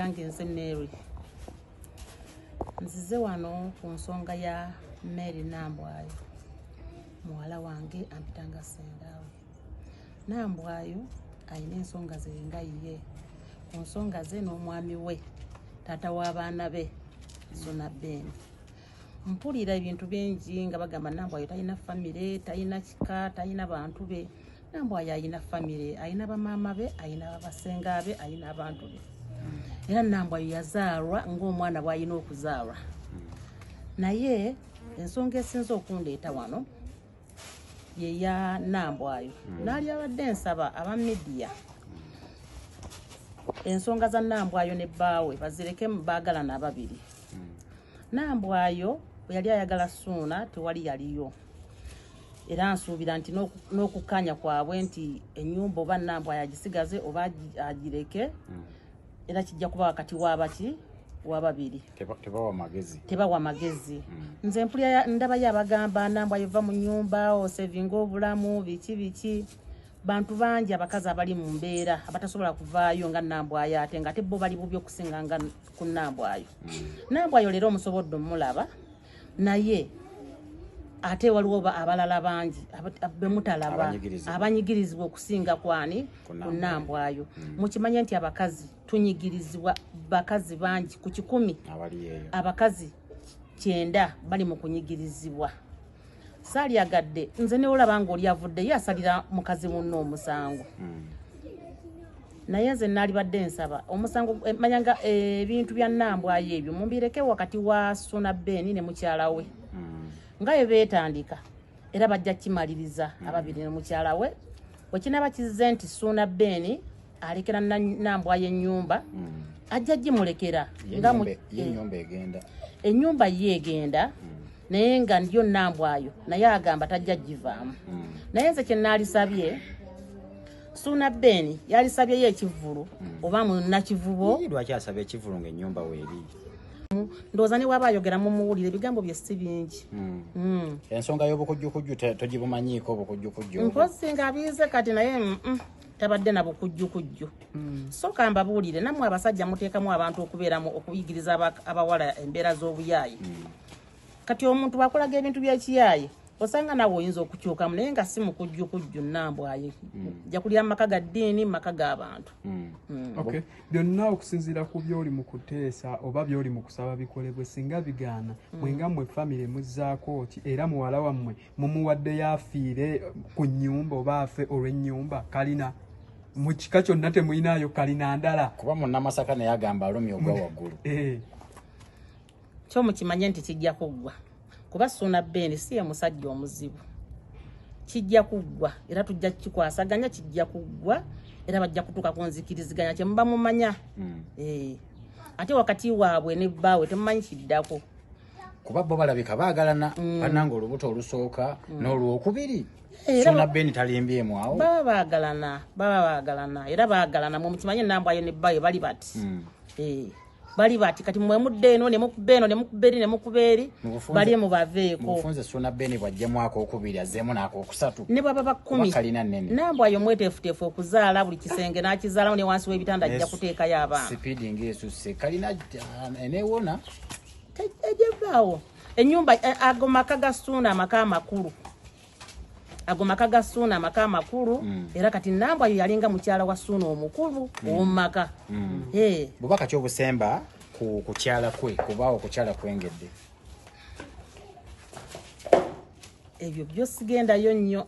Amannya gange nze Mary. Nzize wano ku nsonga ya Mary Nambwayo, muwala wange ampitanga sengaawe. Nambwayo alina ensonga ze nga ye ku nsonga ze n'omwami we, taata w'abaana be, Suna Ben. Mpulira ebintu bingi nga bagamba Nambwayo talina famire, talina kika, talina bantu be. Nambwayo alina famire, alina bamaama be, alina babasenga be, alina abantu be. Era Nambwayo yazaalwa ng'omwana bw'alina okuzaalwa. Naye ensonga esinze okundeeta wano ye ya Nambwayo. Naali abadde nsaba aba midiya ensonga za Nambwayo ne bbaawe bazireke baagalana ababiri. Nambwayo bwe yali ayagala Ssuuna tewali yaliyo, era nsuubira nti n'okukkaanya kwabwe nti ennyumba oba Nambwayo agisigaze oba agireke, era kijja kuba wakati w'abaki w'ababiri. Tebawa magezi, tebawa magezi. Nze mpulira ndabayo abagamba Nambwayo va mu nnyumba osevinga obulamu biki biki. Bantu bangi abakazi abali mu mbeera abatasobola kuvaayo nga Nambwayo, ate nga ate bo bali bubi okusinga nga ku Nambwayo. Nambwayo leero omusobodde omulaba, naye ate waliwo abalala bangi bemutalaba abanyigirizibwa okusinga kwani ku Nambwayo. Mukimanye nti abakazi tunyigirizibwa, bakazi bangi ku 100, abakazi 90 bali mu kunyigirizibwa. Saalyagadde nze newolaba ng'oli avuddeyo asalira mukazi munno omusango, naye nze naalibadde nsaba omusango manya nga ebintu bya Nambwayo ebyo mumbireke wakati wa Ssuuna Ben ne mukyala we nga bwe beetandika, era bajja kimaliriza ababiri ne mukyala we. Bwe kinaaba kizze nti Ssuuna Ben alekera Nambwayo ennyumba, ajja gimulekera. Ennyumba ye egenda, naye nga ndiyo Nambwayo naye agamba tajja givaamu. Naye nze kye naalisabye, Ssuuna Ben yalisabyeyo ekivvulu oba munnakivubo. Lwaki asaba ekivvulu ng'ennyumba weeri? Ndowooza ne waba ayogera mumuwulire, ebigambo bye si bingi. Ensonga y'obukujjukujju togibumanyiiko obukujjukujju? Mpozi ng'abiize kati, naye tabadde na bukujjukujju. So kambabuulire nammwe abasajja muteekamu abantu okubeeramu okuyigiriza abawala embeera z'obuyaaye. Kati omuntu bw'akolaga ebintu by'ekiyaaye osanga naawe oyinza okukyukamu, naye nga si mukujjukujju. Nambwayo jja kulya mu maka ga ddiini, mu maka g'abantu. Okay, byonna okusinziira ku byoli mu kuteesa oba byoli mu kusaba bikolebwe, singa bigaana, mwenga mmwe famire muzzaako ki? Era muwala wammwe mumuwaddeyo afiire ku nnyumba oba afe olw'ennyumba? Kalina mu kika kyonna temuyinaayo kalina ndala? Kuba munnamasaka naye agamba alumya ogwa waggulu. Kyo mukimanye nti kijja kuggwa, kuba Ssuuna Ben si ye musajja omuzibu. Kijja kuggwa era tujja kikwasaganya, kijja kuggwa era bajja kutuuka ku nzikiriziganya kyemuba mumanya. Ate wakati waabwe ne bbaawe temumanyi kiddako. Kuba bo balabika baagalana, bannanga olubuto olusooka n'olwokubiri. Ssuuna Ben talimbyemu awo? Baba baagalana, baba baagalana, era baagalana. Mwe mukimanye Nambwayo ne bbaawe bali bati, bali bati. Kati mwe mudde eno ne mukuba eno ne mukuba eri ne mukuba eri, bali mubaveeko. Mubufunze Ssuuna Ben bw'ajjemu akokubiri azzeemu n'akokusatu. Ne bwaba bakumi. Kalina nnene. Nambwayo mweteefuteefu okuzaala, buli kisenge n'akizaalamu, ne wansi w'ebitanda ajja kuteekayo abaana. Sipiidi ng'esusse, kalina eneewona. Ejevaawo ennyumba. Ago maka ga Ssuuna, amaka amakulu, ago maka ga Ssuuna, amaka amakulu. Era kati Nambwayo yalinga mukyala wa Ssuuna omukulu ow'omu maka. Bubaka ki obusemba ku kukyala kwe, kubaawo okukyala kwengedde? Ebyo byo sigendayo nnyo.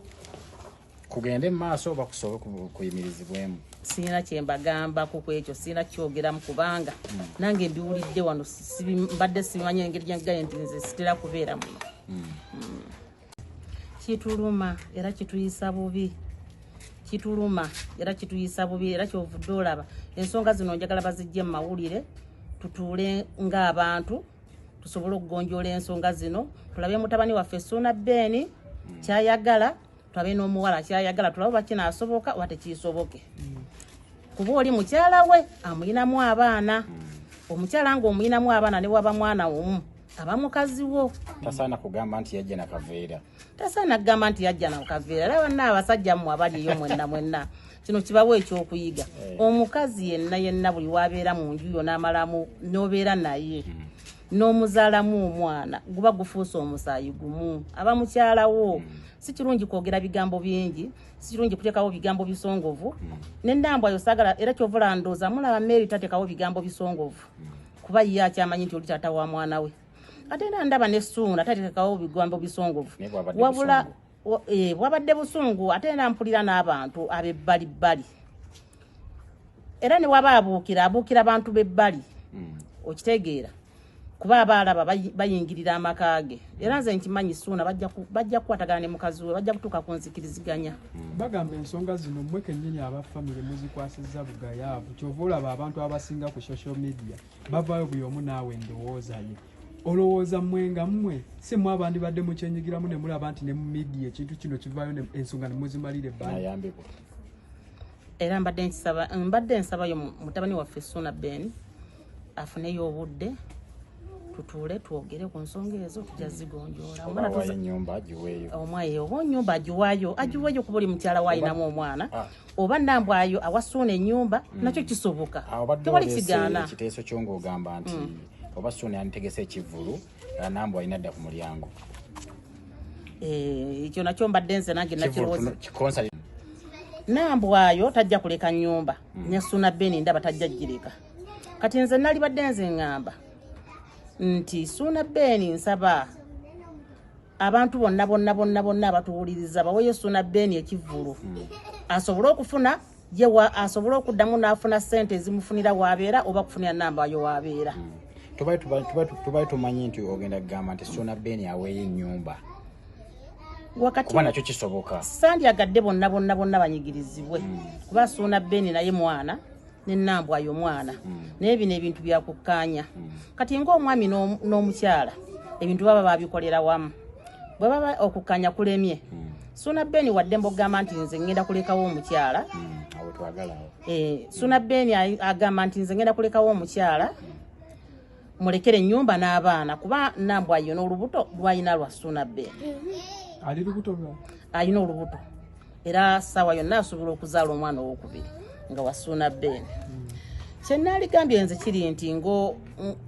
Kugende mu maaso oba kusobe kuyimirizibwemu? Sirina kyembagambako ku ekyo, sirina kyogeramu kubanga nange mbiwulidde wano, mbadde sibimanyi engeri gyengaye nti nze sitera kubeera muno. Kituluma era kituyisa bubi, kituluma era kituyisa bubi, era kyovudde olaba ensonga zino njagala bazijje mu mawulire, tutuule ng'abantu tusobole okugonjoola ensonga zino, tulabe mutabani waffe Ssuuna Ben kyayagala, tulabe n'omuwala kyayagala, tulabe oba kinaasoboka oba tekiisoboke, kuba oli mukyala we amuyinamu abaana. Omukyala ng'omuyinamu abaana, ne waba mwana omu, aba mukazi wo. Tasaana kugamba nti yajja nakaveera. Tasaana kugamba nti yajja nakaveera. Era banna abasajja mmwe abali eyo mwenna mwenna, Kino kibawo ekyokuyiga. Omukazi yenna yenna buli wabeera mu nju yo n'amalamu n'obeera naye n'omuzaalamu omwana, guba gufuuse omusaayi gumu, aba mukyalawo. Si kirungi kwogera bigambo bingi, si kirungi kuteekawo bigambo bisongovu. Nenambwayo saagala, era kyovula ndooza mulaba Mary tateekawo bigambo bisongovu, kuba ye akyamanyi nti oli taata wa mwana we. Ate era ndaba ne Suuna tateekawo bigambo bisongovu. Naye bw'abadde wabula busungu. Bwabadde busungu, ate era mpulira n'abantu ab'ebbalibbali, era ne waba abuukira, abuukira bantu b'ebbali. Okitegeera? Kuba abaalaba bayingirira amaka ge. Era nze nkimanyi Suuna bajja kukwatagana ne mukazi we, bajja kutuuka ku nzikiriziganya. Bagamba ensonga zino mmwe kennyini aba famire muzikwasizza bugayaavu, kyova olaba abantu abasinga ku social media bavaayo buli omu naawe endowooza ye. Olowooza mmwe nga mmwe si mmwe abandibadde mukyenyigiramu ne mulaba nti ne mu media ekintu kino kivaayo ensonga ne muzimalira ebbanga? Nayambibwa. Era mbadde nkisaba, mbadde nsabayo mutabani waffe Suuna Ben afuneyo obudde tutuule twogere ku nsonga ezo, tujja zigonjoola. Oba Omwana awayo ennyumba agiweeyo. Omwaye oba onyumba agiwaayo, agiweeyo kuba oli mukyala we ayinamu omwana. Ah. Oba Nambwayo awa Suuna ennyumba, nakyo kisoboka. Awo obadde Tewali oleese kigaana. ekiteeso kyo ng'ogamba nti oba Suuna yanditegese ekivvulu, Nambwa alina dda ku mulyango. Ekyo nakyo mbadde nze nange Kivvulu nakirowooza. Concert. Nambwayo tajja kuleka nnyumba, ne Suuna Beni ndaba tajja gireka. Kati nze nalibadde nze ŋŋamba nti Suuna Beni, nsaba abantu bonna bonna bonna bonna abatuwuliriza baweyo Suuna Beni ekivvulu asobole okufuna ye asobole okuddamu n'afuna ssente ezimufunira waabeera oba kufunira Nambwayo waabeera. Tubaye tumanyi nti ogenda kugamba nti Suuna Beni aweeyo ennyumba, Wakati kuba nakyo kisoboka. Sandyagadde bonna bonna bonna banyigirizibwe, kuba Suuna Beni naye mwana, ne Nambwayo mwana, naye bino ebintu byakukkaanya. Kati ng'omwami n'omukyala ebintu baba babikolera wamu, bwe baba okukkaanya kulemye, Suuna Beni wadde mbogamba nti nze ngenda kulekawo omukyala. Awo twagala awo. Suuna Beni agamba nti nze ngenda kulekawo omukyala, mulekere ennyumba n'abaana, kuba Nambwayo n'olubuto lwalina lwa Suuna Beni. Ali lubuto lwa Alina olubuto, era saawa yonna asobola okuzaala omwana owokubiri nga wa Suuna Ben. Kyenaaligambye nze kiri nti ngo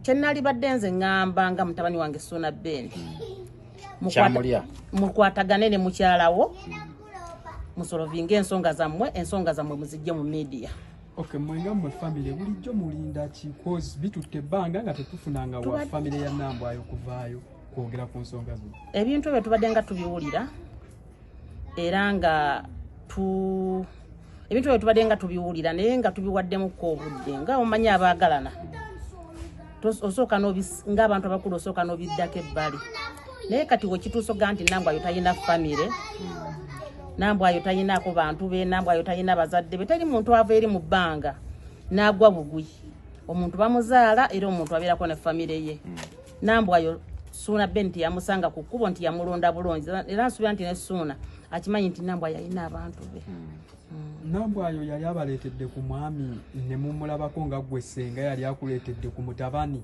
kyenaalibadde nze ŋŋamba nga mutabani wange Suuna Ben, Kyamulya. mukwatagane ne mukyalawo, musolovinge ensonga zammwe, ensonga zammwe muzijje mu media. Okay, mmwe nga mmwe famire bulijjo mulinda ki? Cause bitutte ebbanga nga tetufunanga wa famire ya Nambwayo kuvaayo kwogera ku nsonga zino. Ebintu ebyo tubadde nga tubiwulira, era nga tu ebintu ebyo tubadde nga tubiwulira, naye nga tubiwaddemukko obudde. Nga omanyi abaagalana, osooka ng'abantu abakulu osooka n'obiddako ebbali. Naye kati wekituusa oga nti Nambwayo talina famire, Nambwayo talinaako bantu be, Nambwayo talina bazadde be. Teri muntu ava eri mu bbanga n'agwa bugwi. Omuntu bamuzaala, era omuntu abeerako ne famire ye. Nambwayo Suuna Ben nti yamusanga ku kkubo, nti yamulonda bulungi, era nsuubira nti ne Suuna akimanyi nti Nambwayo alina abantu be. Nambwayo yali abaleetedde ku mwami ne mumulabako nga ggwe ssenga yali akuleetedde ku mutabani?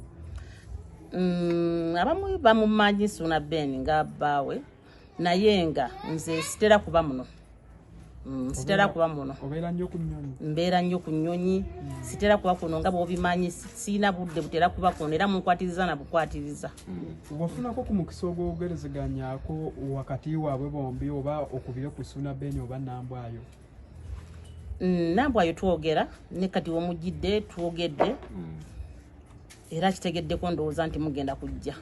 Abamu bamumanyi Suuna Ben nga bbaawe, naye nga nze sitera kuba muno. Sitera kuba muno. Obeera nnyo ku nnyonyi? Mbeera nnyo ku nnyonyi, sitera kuba kuno nga bw'obimanyi, siina budde butera kuba kuno, era munkwatiriza na bukwatiriza. Wafunako ku mukisa ogwogerezeganyako wakati waabwe bombi, oba okubire ku Suuna Ben oba Nambwayo? Nambwayo twogera, ne kati womugidde twogedde, era kitegeddeko ndowooza nti mugenda kujja.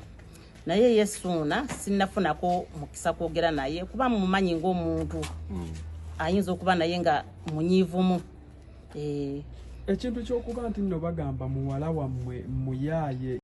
Naye ye Suuna sinnafunako mukisa kwogera naye, kuba mumanyi ng'omuntu ayinza okuba naye nga munyiivumu. Ekintu ky'okuba nti nno bagamba muwala wammwe muyaaye.